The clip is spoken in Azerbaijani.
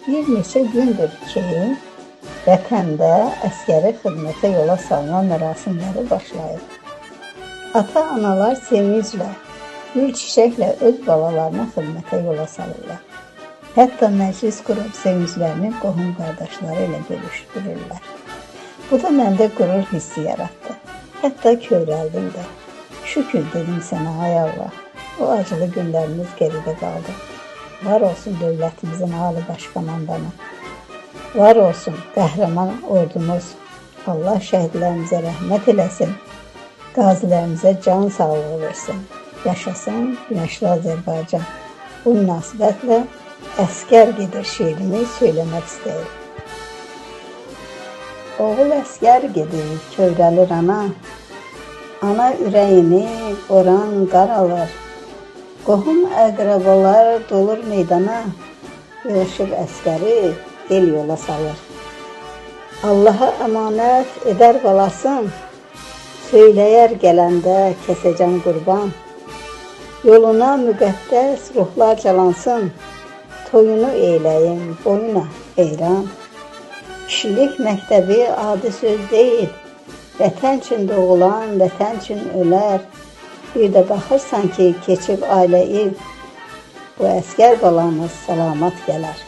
Bir neçə gündür ki, vətəndə əskəri xidmətə yola salma mərasimləri başlayıb. Ata-analar sevinclə, gül çiçəklə öz balalarını xidmətə yola salırlar. Hətta məclis qurub sevinclərini qohum qardaşları ilə bölüşdürürlər. Bu da məndə qürur hissi yaratdı. Hətta kövrəldim də. Şükür dedim sənə, ay Allah. O acılı günlərimiz geridə qaldı. Var olsun dövlətimizin ali baş komandanı. Var olsun qəhrəman ordumuz. Allah şəhidlərimizə rəhmət eləsin. Qazilərimizə can sağlığı versin. Yaşasın günəşli Azərbaycan. Bu münasibətlə Əskər gedir şeirimi söyləmək istəyirəm. Oğul əskər gedir, kövrəlir ana. Ana ürəyini qoran qar alır. Qohum əqrəbalar dolur meydana, yığışıb əskəri el yola salır. Allaha əmanət edər balasın, söyləyər gələndə kəsəcəm qurban. Yoluna müqəddəs ruhlar calansın, toyunu eyləyim boyuna heyran. Kişilik məktəbi adi söz deyil, vətən üçün doğulan, vətən üçün ölər. Bir də baxırsan ki, keçib ailə il, bu əskər balamız salamat gələr.